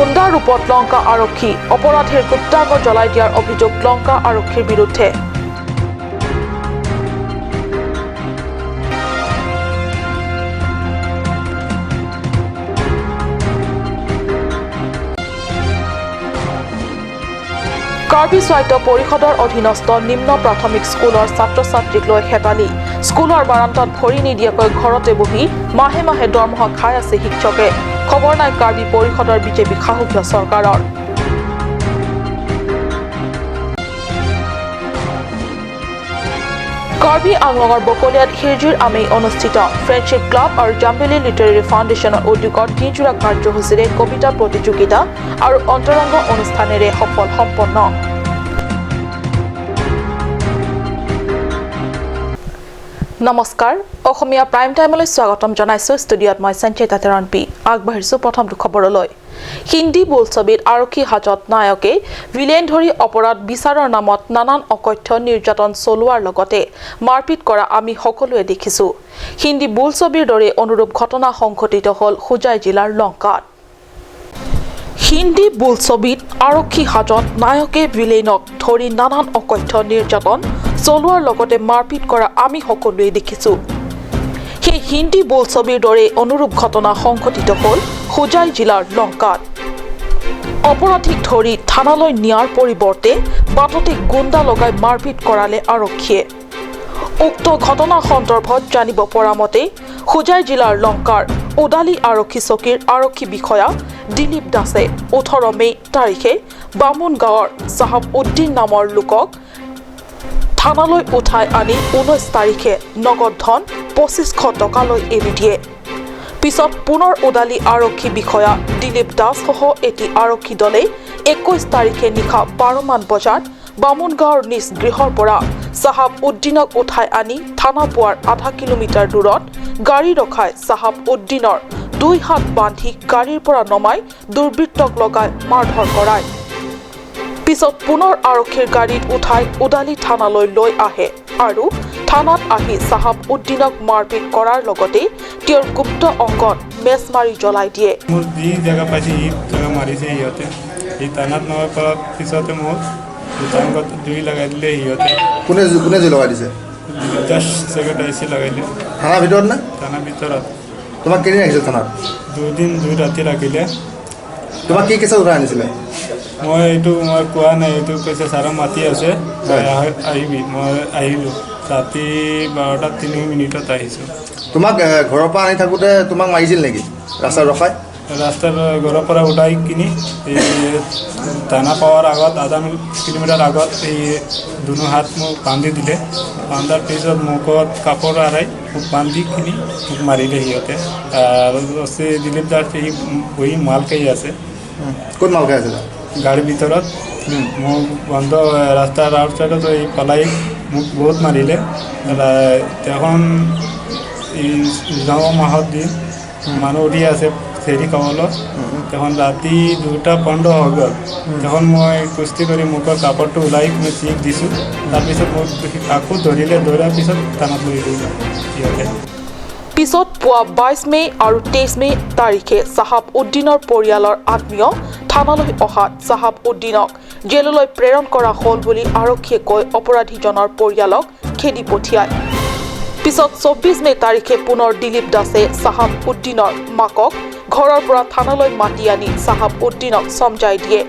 গুণ্ডা ৰূপত লংকা আৰক্ষী। অপৰাধীৰ গুপ্তাংগ জ্বলাই দিয়াৰ অভিযোগ লংকা আৰক্ষীৰ বিৰুদ্ধে। কাৰ্বি স্বায়ত্ত পৰিষদৰ অধীনস্থ নিম্ন প্ৰাথমিক স্কুলৰ ছাত্ৰ ছাত্ৰীক লৈ হেতালি। স্কুলৰ বাৰান্দাত ভৰি নিদিয়াকৈ ঘৰতে বহি মাহে মাহে দৰমহা খাই আছে শিক্ষকে। খবৰ নাই কাৰ্বি পৰিষদৰ বিজেপি শাসকীয় চৰকাৰৰ। কাৰ্বি আংলঙৰ বকলীয়াত হিৰজিৰ আমেই অনুষ্ঠিত ফ্ৰেণ্ডশ্বিপ ক্লাব আৰু জাম্বেলি লিটাৰেৰী ফাউণ্ডেশ্যনৰ উদ্যোগত দিনজোৰা কাৰ্যসূচীৰে কবিতা প্ৰতিযোগিতা আৰু অন্তৰংগ অনুষ্ঠানেৰে সফল সম্পন্ন। নমস্কাৰ, অসমীয়া প্ৰাইম টাইমলৈ স্বাগতম জনাইছো। ষ্টুডিঅ'ত মই সঞ্চিতা তেৰণ পি। আগবাঢ়িছো প্ৰথমটো খবৰলৈ। হিন্দী বোলছবিত আৰক্ষী হাজত নায়কে ভিলেন ধৰি অপৰাধ বিচাৰৰ নামত নানান অকথ্য নিৰ্যাতন চলোৱাৰ লগতে মাৰপিট কৰা আমি সকলোৱে দেখিছো। হিন্দী বোলছবিৰ দৰে অনুৰূপ ঘটনা সংঘটিত হ'ল হোজাই জিলাৰ লংকাত। হিন্দী বোলছবিত আৰক্ষী হাজত নায়কে ভিলেইনক ধৰি নানান অকথ্য নিৰ্যাতন চলোৱাৰ লগতে মাৰপিট কৰা আমি সকলোৱে দেখিছো। সেই হিন্দী বোলছবিৰ দৰে অনুৰূপ ঘটনা সংঘটিত হ'ল হোজাই জিলাৰ লংকাত। অপৰাধীক ধৰি থানালৈ নিয়াৰ পৰিৱৰ্তে বাটতে গুণ্ডা লগাই মাৰপিট কৰালে আৰক্ষীয়ে। উক্ত ঘটনা সন্দৰ্ভত জানিব পৰা মতে হোজাই জিলাৰ লংকাৰ উদালি আৰক্ষী চকীৰ আৰক্ষী বিষয়া দিলীপ দাসে 18 মে' তাৰিখে বামুণ গাঁৱৰ চাহাব উদ্দিন নামৰ লোকক থানালৈ উঠাই আনি 19 তাৰিখে নগদ ধন 2500 টকালৈ এৰি দিয়ে। পিছত পুনৰ উদালি আৰক্ষী বিষয়া দিলীপ দাসসহ এটি আৰক্ষী দলে 21 তাৰিখে নিশা 12 মান বজাত বামুণ গাঁৱৰ নিজ গৃহৰ পৰা চাহাব উদ্দিনক উঠাই আনি থানা পোৱাৰ আধা কিলোমিটাৰ দূৰত গাড়ী ৰখাই চাহাব উদ্দিনৰ দুই হাত বান্ধি গাড়ীৰ পৰা নমাই দুৰ্বৃত্তক লগাই মাৰধৰ কৰায়। পিছত পুনৰ আৰক্ষীৰ গাড়ীত উঠাই উদালি থানালৈ লৈ আহে আৰু থানাত আহি চাহাব উদ্দিনক মাৰপিট কৰাৰ লগতে তেওঁৰ গুপ্ত অংগত মেচ মাৰি জ্বলাই দিয়ে। মোৰ যি জেগা পাইছে সি জেগা মাৰিছে সিহঁতে। সি থানাত নমাই পোৱাৰ পিছতে মোক দুটাংগত জুই লগাই দিলে সিহঁতে। কোনে কোনে জুই লগাই দিছে? জাষ্ট ছেক্ৰেটাৰী লগাই দিলে। থানাৰ ভিতৰত নে? থানাৰ ভিতৰত। তোমাক কেইদিন ৰাখিছিল থানাত? 2 দিন 2 ৰাতি ৰাখিলে। তোমাক কি কেছত উঠাই আনিছিলে? মই এইটো মই কোৱা নাই। এইটো কৈছে, ছাৰক মাতি আছে, আহিবি। মই আহিলোঁ, ৰাতি 12টা 3 মিনিটত আহিছোঁ। তোমাক ঘৰৰ পৰা আনি থাকোঁতে তোমাক মাৰিছিল নেকি ৰাস্তাত ৰখাই? ৰাস্তাৰ ঘৰৰ পৰা ওলাই কিনি এই থানা পোৱাৰ আগত আধা কিলোমিটাৰ আগত এই দুনো হাত মোক বান্ধি দিলে। বান্ধাৰ পিছত মুখত কাপোৰ আৰাই মোক বান্ধি কিনি মোক মাৰিলে সিহঁতে। আৰু দিলীপ দাস সি বহি মাল খাই আছে। ক'ত মাল খাই আছিলে? গাড়ীৰ ভিতৰত। মোক বন্ধ ৰাস্তাৰ আউট চাইডত এই পেলাই মোক বহুত মাৰিলে। তখন এই যোৱা মাহত দিন মানুহ উঠি আছে চেৰি খাবলৈ। তখন ৰাতি 2টা 15 হৈ গ'ল। তখন মই কুস্তি কৰি মুখৰ কাপোৰটো ওলাই মই চিক দিছোঁ। তাৰপিছত মোক আকৌ ধৰিলে। ধৰাৰ পিছত থানাত লৈ গ'ল সিহঁতে। পিছত পুৱা 22 মে' আৰু 23 মে' তাৰিখে চাহাব উদ্দিনৰ পৰিয়ালৰ আত্মীয় থানালৈ অহাত চাহাব উদ্দিনক জেললৈ প্ৰেৰণ কৰা হ'ল বুলি আৰক্ষীয়ে কৈ অপৰাধীজনৰ পৰিয়ালক খেদি পঠিয়ায়। পিছত 24 মে' তাৰিখে পুনৰ দিলীপ দাসে চাহাব উদ্দিনৰ মাকক ঘৰৰ পৰা থানালৈ মাতি আনি চাহাব উদ্দিনক চমজাই দিয়ে।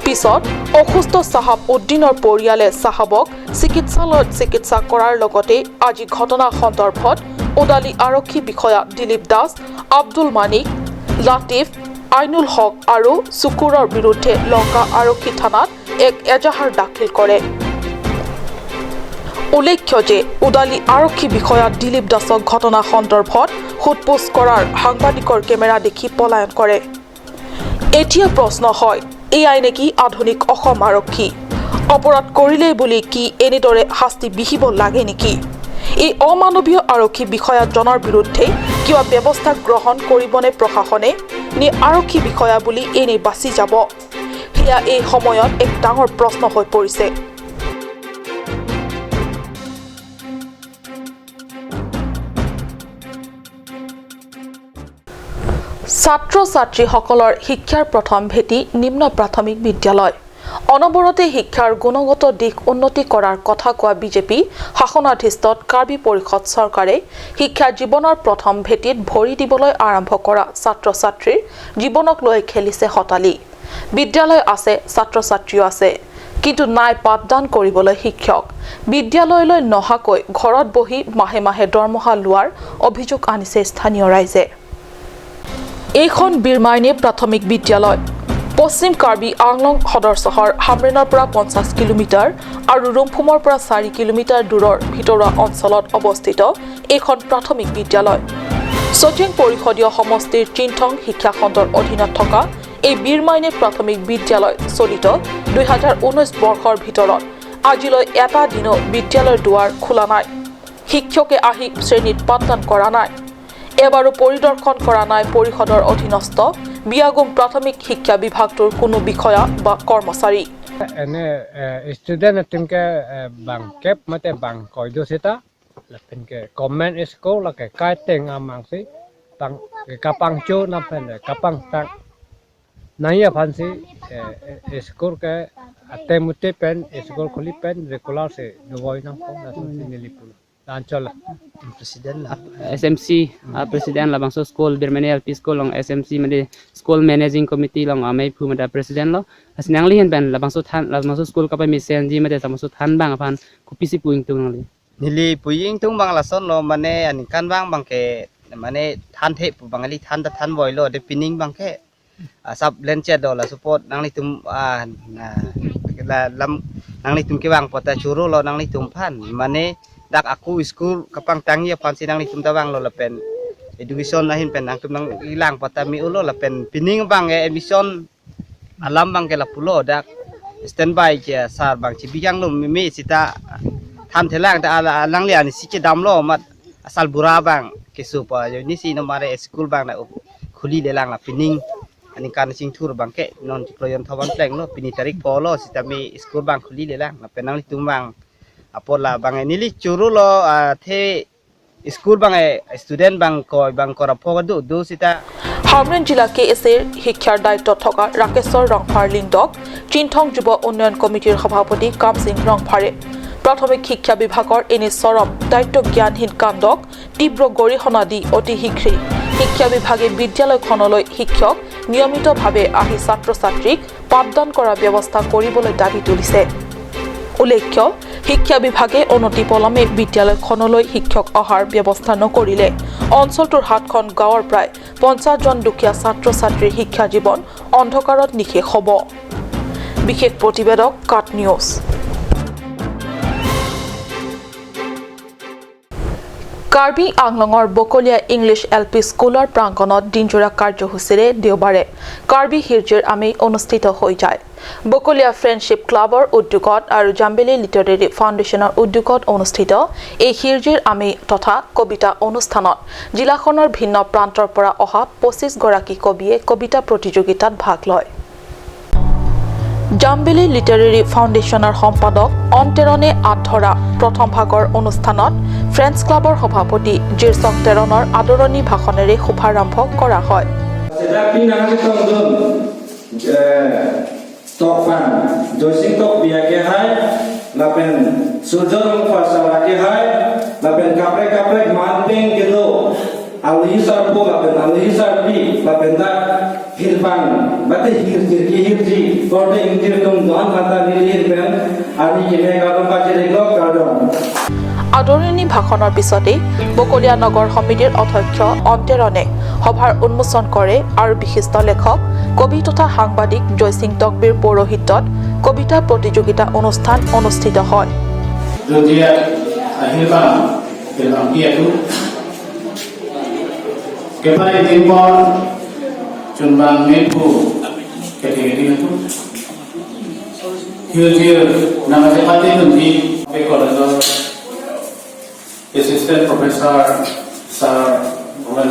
পিছত অসুস্থ চাহাব উদ্দিনৰ পৰিয়ালে চাহাবক চিকিৎসালয়ত চিকিৎসা কৰাৰ লগতে আজি ঘটনা সন্দৰ্ভত উদালি আৰক্ষী বিষয়া দিলীপ দাস, আব্দুল মানিক, লাটিফ, আইনুল হক আৰু চুকুৰৰ বিৰুদ্ধে লংকা আৰক্ষী থানাত এক এজাহাৰ দাখিল কৰে। উল্লেখ্য যে উদালি আৰক্ষী বিষয়া দিলীপ দাসক ঘটনা সন্দৰ্ভত সোধপোছ কৰাৰ সাংবাদিকৰ কেমেৰা দেখি পলায়ন কৰে। এতিয়া প্ৰশ্ন হয়, এয়াই নেকি আধুনিক অসম আৰক্ষী? অপৰাধ কৰিলেই বুলি কি এনেদৰে শাস্তি বিহিব লাগে নেকি? এই অমানৱীয় আৰক্ষী বিষয়াজনৰ বিৰুদ্ধে কিবা ব্যৱস্থা গ্ৰহণ কৰিবনে প্ৰশাসনে, নে আৰক্ষী বিষয়া বুলি এনেই বাচি যাব? সেয়া এই সময়ত এক ডাঙৰ প্ৰশ্ন হৈ পৰিছে। ছাত্ৰ ছাত্ৰীসকলৰ শিক্ষাৰ প্ৰথম ভেটি নিম্ন প্ৰাথমিক বিদ্যালয়। অনবৰতে শিক্ষাৰ গুণগত দিশ উন্নতি কৰাৰ কথা কোৱা বিজেপি শাসনাধীষ্ঠত কাৰ্বি পৰিষদ চৰকাৰে শিক্ষা জীৱনৰ প্ৰথম ভেটিত ভৰি দিবলৈ আৰম্ভ কৰা ছাত্ৰ ছাত্ৰীৰ জীৱনক লৈ খেলিছে হতালি। বিদ্যালয় আছে, ছাত্ৰ ছাত্ৰীও আছে, কিন্তু নাই পাঠদান কৰিবলৈ শিক্ষক। বিদ্যালয়লৈ নহাকৈ ঘৰত বহি মাহে মাহে দৰমহা লোৱাৰ অভিযোগ আনিছে স্থানীয় ৰাইজে। এইখন বীৰমাইনী প্ৰাথমিক বিদ্যালয় পশ্চিম কাৰ্বি আংলং সদৰ চহৰ হামৰেনৰ পৰা 50 কিলোমিটাৰ আৰু ৰুমফুমৰ পৰা 4 কিলোমিটাৰ দূৰৰ ভিতৰুৱা অঞ্চলত অৱস্থিত এইখন প্ৰাথমিক বিদ্যালয়। চচিং পৰিষদীয় সমষ্টিৰ চিন্থং শিক্ষাখণ্ডৰ অধীনত থকা এই বীৰমাইনী প্ৰাথমিক বিদ্যালয় চলিত 2019 বৰ্ষৰ ভিতৰত আজিলৈ এটা দিনো বিদ্যালয়ৰ দুৱাৰ খোলা নাই। শিক্ষকে আহি শ্ৰেণীত পাঠদান কৰা নাই, এবাৰো পৰিদৰ্শন কৰা নাই পৰিষদৰ অধীনস্থ বিয়াগুম প্ৰাথমিক শিক্ষা বিভাগটোৰ কোনো বিষয়া বা কৰ্মচাৰী। এনে ষ্টুডেণ্ট তিনকে বাং কেপ মতে বাং কয়দো সেটা তিনকে গভর্নমেন্ট স্কুল লাগে কাইতেং আমাংসি বাং কাপাং চো না ফেন কাপাং তাক নাইয়া ফানসি স্কুল কে আতে মুতে পেন স্কুল খুলি পেন ৰেগুলাৰ সে নবই না না নিলিপুল অঞ্চল president lah SMC president la bangso school Birmani LP school long SMC made school managing committee long amai phu mada president lo asinang li hen ban la bangso than la bangso school ka pa mi sen ji made bangso than bang phan ku pisi puing tung li nili puing tung bang la son lo mane an kan bang bang ke mane than the pu bangali than ta than boy lo de pining bang ke sab len che do la support nang li tum la lam nang li tum ke bang pota churu lo nang li tum phan mane dak aku school kapang tangi pan sinang litum tawang lo lapen education lahin pen ang tum nang ilang patami ulo lapen pining bang admission alam bang ke lapulo dak standby ke sar bang chibiyang lo mimi sita tham thelang ta lang le ani si ke dam lo mat asal bura bang ke su pa yo ni si no mare school bang na khuli le lang la pining ani kan sing thur bang ke non chikloyon thawan pleng lo pini tarik po lo sita mi school bang khuli le lang lapen nang litum bang apola bang nili churu lo the school bang student bang koi bang kora phoga du du sita Hamren জিলা কে S এৰ শিক্ষাৰ দায়িত্বত থকা ৰাকেশ্বৰ ৰংফাৰ লিংডক চিন্থং যুৱ উন্নয়ন কমিটিৰ সভাপতি কামসিং ৰংফাৰে প্ৰাথমিক শিক্ষা বিভাগৰ এনে চৰম দায়িত্বজ্ঞানহীন কাণ্ডক তীব্ৰ গৰিহণা দি অতি শীঘ্ৰেই শিক্ষা বিভাগে বিদ্যালয়খনলৈ শিক্ষক নিয়মিতভাৱে আহি ছাত্ৰ ছাত্ৰীক পাঠদান কৰাৰ ব্যৱস্থা কৰিবলৈ দাবী তুলিছে। উল্লেখ্য, শিক্ষা বিভাগে অনতিপলমে বিদ্যালয়খনলৈ শিক্ষক অহাৰ ব্যৱস্থা নকৰিলে অঞ্চলটোৰ 7খন গাঁৱৰ প্ৰায় 50 জন দুখীয়া ছাত্ৰ ছাত্ৰীৰ শিক্ষা জীৱন অন্ধকাৰত নিশেষ হ'ব। বিশেষ প্ৰতিবেদক কাট নিউজ। কাৰ্বি আংলঙৰ বকলীয়া ইংলিছ এল পি স্কুলৰ প্ৰাংগণত দিনজোৰা কাৰ্যসূচীৰে দেওবাৰে কাৰ্বি হিৰজিৰ আমি অনুষ্ঠিত হৈ যায়। বকলীয়া ফ্ৰেণ্ডশ্বিপ ক্লাবৰ উদ্যোগত আৰু জাম্বেলি লিটাৰেৰী ফাউণ্ডেশ্যনৰ উদ্যোগত অনুষ্ঠিত এই হিৰজিৰ আমি তথা কবিতা অনুষ্ঠানত জিলাখনৰ ভিন্ন প্ৰান্তৰ পৰা অহা 25 গৰাকী কবিয়ে কবিতা প্ৰতিযোগিতাত ভাগ লয়। জাম্বেলি লিটাৰেৰী ফাউণ্ডেশ্যনৰ সম্পাদক অন্তেৰণে আঁত ধৰা প্ৰথম ভাগৰ অনুষ্ঠানত ফ্ৰেণ্ডছ ক্লাবৰ সভাপতি জিৰচক তেৰণৰ আদৰণি ভাষণেৰে শুভাৰম্ভ কৰা হয়। আদৰণি ভাষণৰ পিছতেই বকলীয়া নগৰ সমিতিৰ অধ্যক্ষ অন্তেৰণে সভাৰ উন্মোচন কৰে আৰু বিশিষ্ট লেখক কবি তথা সাংবাদিক জয়সিং তকবীৰ পৌৰোহিত্যত কবিতা প্ৰতিযোগিতা অনুষ্ঠান অনুষ্ঠিত হয়। Assistant Professor Sir Rowan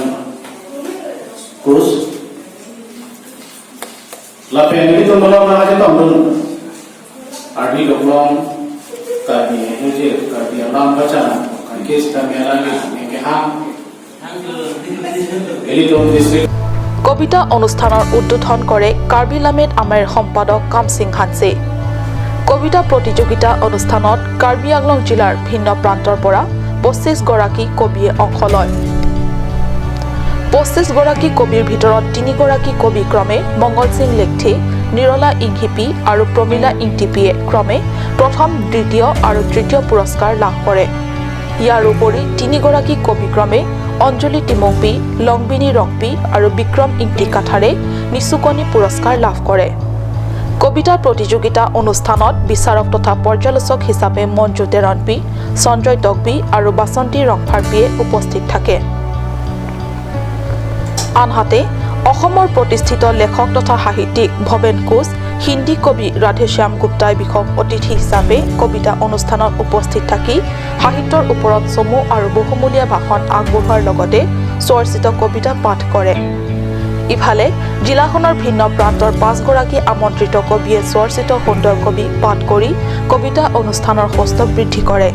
Cruz. Lapen itu tolong nak aja tolong. Ardi doklong kami hujir kami alam baca kami kami lagi kami hang. Ini dong distrik. কবিতা অনুষ্ঠানৰ উদ্বোধন কৰে কাৰ্বি লামেট আমেৰ সম্পাদক কামসিং হানছে। কবিতা প্ৰতিযোগিতা অনুষ্ঠানত কাৰ্বি আংলং জিলাৰ ভিন্ন প্ৰান্তৰ পৰা 25 গৰাকী কবিয়ে অংশ লয়। 25 গৰাকী কবিৰ ভিতৰত 3 গৰাকী কবি ক্ৰমে মংগল সিং লেখথে, নিৰলা ইংহিপি আৰু প্ৰমীলা ইংটিপিয়ে ক্ৰমে প্ৰথম, দ্বিতীয় আৰু তৃতীয় পুৰস্কাৰ লাভ কৰে। ইয়াৰ উপৰি 3 গৰাকী কবি ক্ৰমে অঞ্জলি টিমংপি, লংবিনী ৰংপি আৰু বিক্ৰম ইংটি কাঠাৰে নিচুকনি পুৰস্কাৰ লাভ কৰে। কবিতা প্ৰতিযোগিতা অনুষ্ঠানত বিচাৰক তথা পৰ্যালোচক হিচাপে মঞ্জু তেৰণপি, সঞ্জয় টকবি আৰু বাসন্তী ৰংফাৰপিয়ে উপস্থিত থাকে। আনহাতে অসমৰ প্ৰতিষ্ঠিত লেখক তথা সাহিত্যিক ভৱেন কোচ, হিন্দী কবি ৰাধেশ্যাম গুপ্তাই বিশেষ অতিথি হিচাপে কবিতা অনুষ্ঠানত উপস্থিত থাকি সাহিত্যৰ ওপৰত চমু আৰু বহুমূলীয়া ভাষণ আগবঢ়োৱাৰ লগতে চৰ্চিত কবিতা পাঠ কৰে। ইফালে জিলাখনৰ ভিন্ন প্ৰান্তৰ 5 গৰাকী আমন্ত্ৰিত কবিয়ে চৰ্চিত সুন্দৰ কবি পাঠ কৰি কবিতা অনুষ্ঠানৰ সৌষ্ঠৱ বৃদ্ধি কৰে।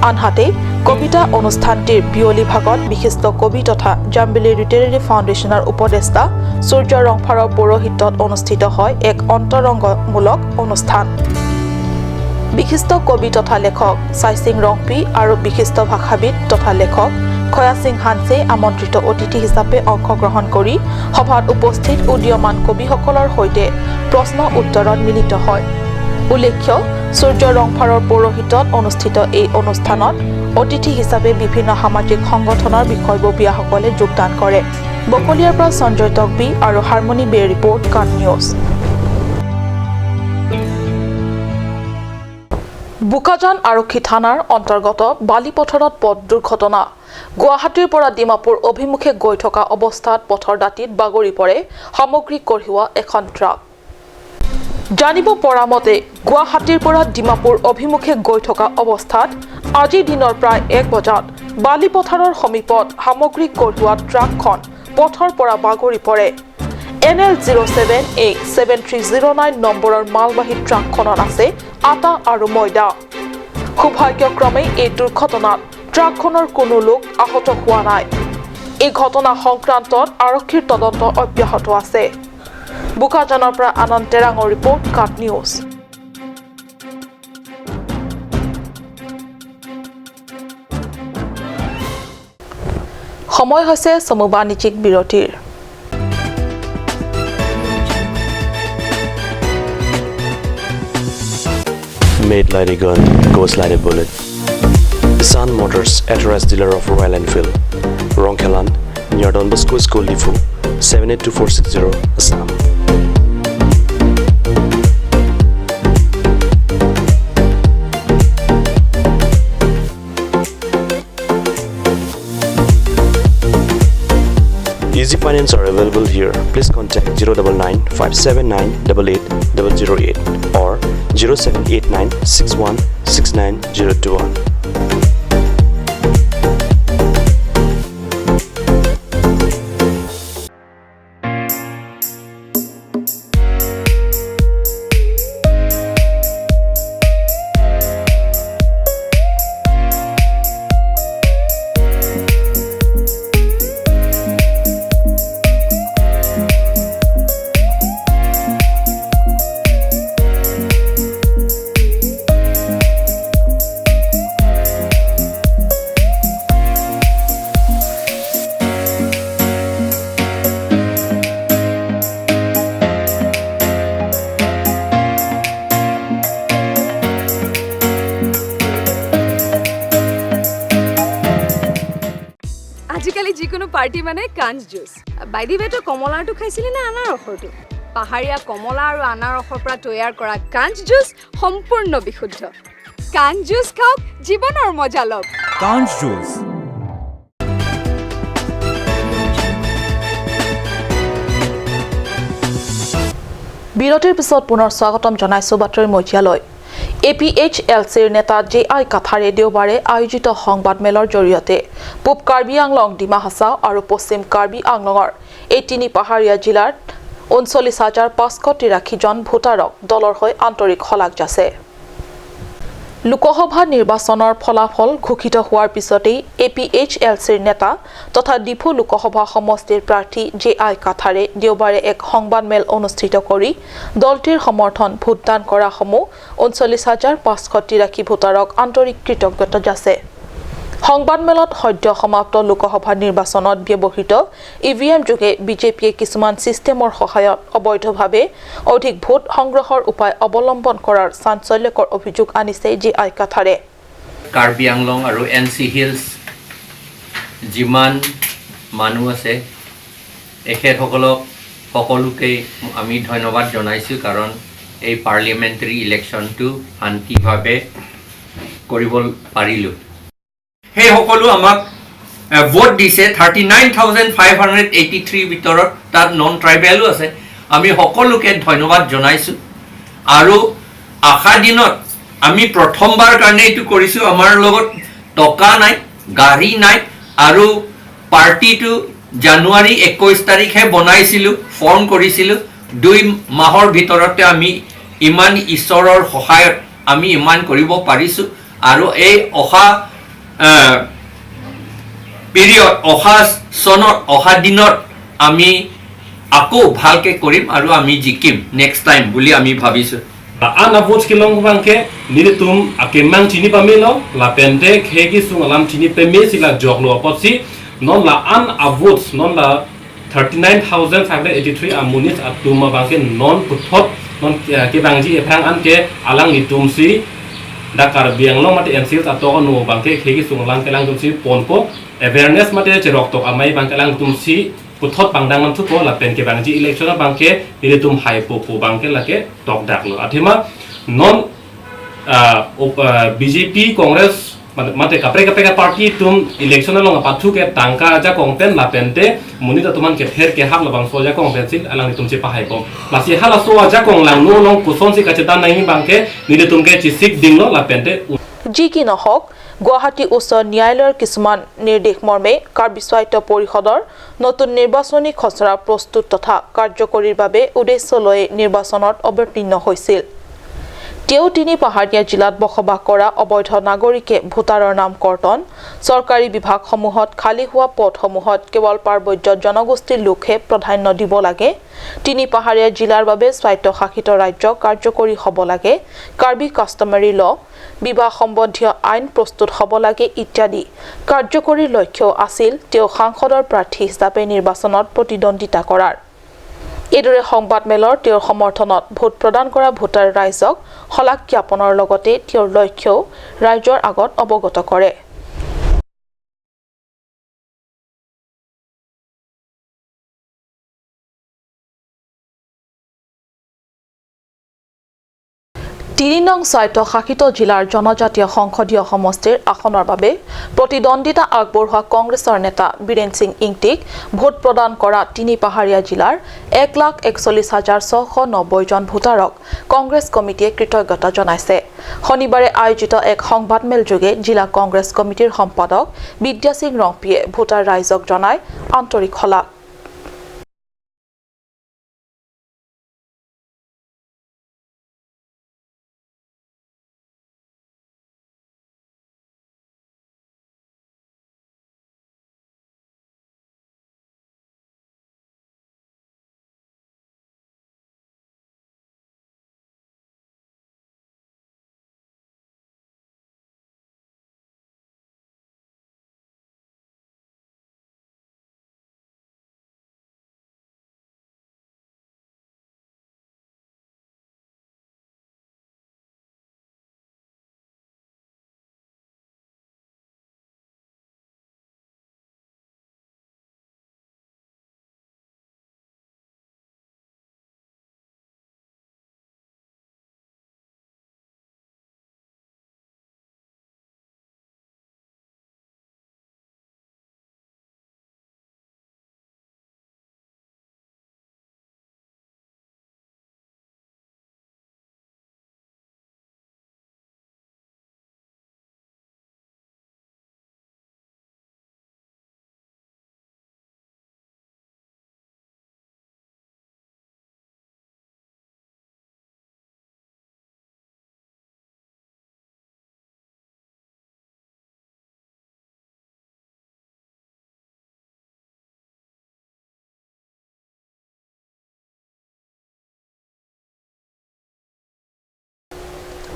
আনহাতে কবিতা অনুষ্ঠানটিৰ বিয়লি ভাগত বিশিষ্ট কবি তথা জাম্বিলি লিটাৰেৰী ফাউণ্ডেশ্যনৰ উপদেষ্টা সূৰ্য ৰংফাৰৰ পৌৰোহিত্যত অনুষ্ঠিত হয় এক অন্তৰংগমূলক অনুষ্ঠান। বিশিষ্ট কবি তথা লেখক চাইসিং ৰংপি আৰু বিশিষ্ট ভাষাবিদ তথা লেখক খয়াসিং হানছে আমন্ত্ৰিত অতিথি হিচাপে অংশগ্ৰহণ কৰি সভাত উপস্থিত উদীয়মান কবিসকলৰ সৈতে প্ৰশ্ন উত্তৰত মিলিত হয়। উল্লেখ্য, সূৰ্য ৰংফাৰৰ পৌৰোহিত্যত অনুষ্ঠিত এই অনুষ্ঠানত অতিথি হিচাপে বিভিন্ন সামাজিক সংগঠনৰ বিষয়ববীয়াসকলে যোগদান কৰে। বকলীয়াৰ পৰা সঞ্জয় টকবি আৰু হাৰমনি বে ৰিপৰ্ট, কাট নিউজ। বোকাজান আৰক্ষী থানাৰ অন্তৰ্গত বালিপথাৰত পথ দুৰ্ঘটনা। গুৱাহাটীৰ পৰা ডিমাপুৰ অভিমুখে গৈ থকা অৱস্থাত পথৰ দাঁতিত বাগৰি পৰে সামগ্ৰী কঢ়িওৱা এখন ট্ৰাক। জানিব পৰা মতে গুৱাহাটীৰ পৰা ডিমাপুৰ অভিমুখে গৈ থকা অৱস্থাত আজিৰ দিনৰ প্ৰায় 1 বজাত বালিপথাৰৰ সমীপত সামগ্ৰী কঢ়িওৱা ট্ৰাকখন পথৰ পৰা বাগৰি পৰে। NL 07A7309 নম্বৰৰ মালবাহী ট্ৰাকখনত আছে আটা আৰু ময়দা। সৌভাগ্যক্ৰমে এই দুৰ্ঘটনাত ট্ৰাকখনৰ কোনো লোক আহত হোৱা নাই। এই ঘটনা সংক্ৰান্তত আৰক্ষীৰ তদন্ত অব্যাহত আছে। বোকাজানৰ পৰা আনন্দ তেৰাঙৰ ৰিপৰ্ট, কাট নিউজ। সময় হৈছে চমু বাণিজ্যিক বিৰতিৰ। Made like a gun, goes like a bullet. Sun Motors, authorized dealer of Royal Enfield, Rongkhelan, near Don Bosco School, Diphu, 782460, Assam. Easy finance are available here. Please contact 099 579 88 008 or 0789 61 69 021. আজিকালি যিকোনো party মানে কাঞ্চ juice. By the ৱে, তই কমলাৰটো খাইছিলি নে আনাৰসৰটো? পাহাৰীয়া কমলা আৰু আনাৰসৰ পৰা তৈয়াৰ কৰা কাঞ্চ জুচ সম্পূৰ্ণ বিশুদ্ধ। কাঞ্চ জুচ খাওক, জীৱনৰ মজা লওক। কাঞ্চ জুচ। বিৰতিৰ পিছত পুনৰ স্বাগতম জনাইছো বাতৰি মজিয়ালৈ। APHLCৰ নেতা জে আই কাথাৰে দেওবাৰে আয়োজিত সংবাদমেলৰ জৰিয়তে পূব কাৰ্বি আংলং, ডিমা হাছাও আৰু পশ্চিম কাৰ্বি আংলঙৰ এই তিনি পাহাৰীয়া জিলাৰ ৩৯,৫৮৩ জন ভোটাৰক দলৰ হৈ আন্তৰিক শলাগ যাচে। লোকসভা নিৰ্বাচনৰ ফলাফল ঘোষিত হোৱাৰ পিছতেই এপিএইচএলচিৰ নেতা তথা ডিফু লোকসভা সমষ্টিৰ প্ৰাৰ্থী জে আই কাথাৰে দেওবাৰে এক সংবাদমেল অনুষ্ঠিত কৰি দলটিৰ সমৰ্থন ভোটদান কৰা সমূহ ৩৯,৫৮৩ ভোটাৰক আন্তৰিক কৃতজ্ঞতা যাচে। সংবাদমেলত সদ্য সমাপ্ত লোকসভা নিৰ্বাচনত ব্যৱহৃত ইভিএম যোগে বিজেপিয়ে কিছুমান ছিষ্টেমৰ সহায়ত অবৈধভাৱে অধিক ভোট সংগ্ৰহৰ উপায় অৱলম্বন কৰাৰ চাঞ্চল্যকৰ অভিযোগ আনিছে জে আই কাথাৰে। কাৰ্বি আংলং আৰু এন চি হিলছ যিমান মানুহ আছে এখেতসকলক সকলোকেই আমি ধন্যবাদ জনাইছোঁ, কাৰণ এই পাৰ্লিয়ামেণ্টাৰী ইলেকশ্যনটো শান্তিভাৱে কৰিব পাৰিলোঁ। সেই সকলো আমাক ভোট দিছে 39,583 ভিতৰত তাত নন ট্ৰাইবেলো আছে। আমি সকলোকে ধন্যবাদ জনাইছোঁ আৰু আশা দিনত আমি প্ৰথমবাৰ কাৰণে এইটো কৰিছোঁ। আমাৰ লগত টকা নাই, গাড়ী নাই আৰু পাৰ্টিটো জানুৱাৰী 21 তাৰিখে বনাইছিলোঁ, ফৰ্ম কৰিছিলোঁ। 2 মাহৰ ভিতৰতে আমি ইমান ঈশ্বৰৰ সহায়ত আমি ইমান কৰিব পাৰিছোঁ আৰু এই অহা পিৰিয়ড অহা চনত অহা দিনত আমি আকৌ ভালকে কৰিম আৰু আমি জিকিম নেক্সট টাইম বুলি আমি ভাবিছোঁ। Ana vote ki long bangke nilitum akemang chini pamelo la pente khegi sung alam chini peme sila joglo apotsi non la an a votes non la 39,583 amunis atuma bangke non puthot non ke bangji ephang an ke alang nitum si da Karbi Anglong mate NCL ato no bangke khegi sung alang kelang tum si ponpo awareness mate cherok tok amai bangke lang tum si puthot pangdang nam thupo la pen ke bangji election bangke nilitum hai po po bangke lake tok dak lo athema non BJP Congress mate kapre kapre ka party tum election long pathu ke tangka ja kongpen la pente munita tuman ke pher ke hak la bang so ja kongpen sil alang nitum che pahai kom la si hala so ja kong lang no long kuson si kacheta nai bangke nilitum ke chisik ding lo la pente। যি কি নহওক, গুৱাহাটী উচ্চ ন্যায়ালয়ৰ কিছুমান নিৰ্দেশ মৰ্মে কাৰ্বি স্বায়ত্ত পৰিষদৰ নতুন নিৰ্বাচনী খচৰা প্ৰস্তুত তথা কাৰ্যকৰীৰ বাবে উদ্দেশ্য লৈ নিৰ্বাচনত অৱতীৰ্ণ হৈছিল। তেওঁ তিনি পাহাৰীয়া জিলাত বসবাস কৰা অবৈধ নাগৰিকে ভোটাৰৰ নাম কৰ্তন, চৰকাৰী বিভাগসমূহত খালী হোৱা পদসমূহত কেৱল পাৰ্বত্য জনগোষ্ঠীৰ লোকহে প্ৰাধান্য দিব লাগে, তিনি পাহাৰীয়া জিলাৰ বাবে স্বায়ত্তশাসিত ৰাজ্য কাৰ্যকৰী হ'ব লাগে, কাৰ্বি কাষ্টমাৰী ল, বিবাহ সম্বন্ধীয় আইন প্ৰস্তুত হ'ব লাগে ইত্যাদি কাৰ্যকৰী লক্ষ্য আছিল তেওঁ সাংসদৰ প্ৰাৰ্থী হিচাপে নিৰ্বাচনত প্ৰতিদ্বন্দ্বিতা কৰাৰ। এইদৰে সংবাদমেলৰ তেওঁৰ সমৰ্থনত ভোট প্ৰদান কৰা ভোটাৰ ৰাইজক শলাগ জ্ঞাপনৰ লগতে তেওঁৰ লক্ষ্যও ৰাইজৰ আগত অৱগত কৰে। তিনি নং স্বায়ত্তশাসিত জিলাৰ জনজাতীয় সংসদীয় সমষ্টিৰ আসনৰ বাবে প্ৰতিদ্বন্দ্বিতা আগবঢ়োৱা কংগ্ৰেছৰ নেতা বীৰেন সিং ইংটিক ভোট প্ৰদান কৰা তিনি পাহাৰীয়া জিলাৰ ১,৪১,৬৯০ জন ভোটাৰক কংগ্ৰেছ কমিটিয়ে কৃতজ্ঞতা জনাইছে। শনিবাৰে আয়োজিত এক সংবাদমেল যোগে জিলা কংগ্ৰেছ কমিটিৰ সম্পাদক বিদ্যা সিং ৰংপিয়ে ভোটাৰ ৰাইজক জনায় আন্তৰিক শলাগ।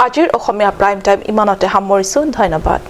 আজিৰ অসমীয়া প্ৰাইম টাইম ইমানতে সামৰিছোঁ। ধন্যবাদ।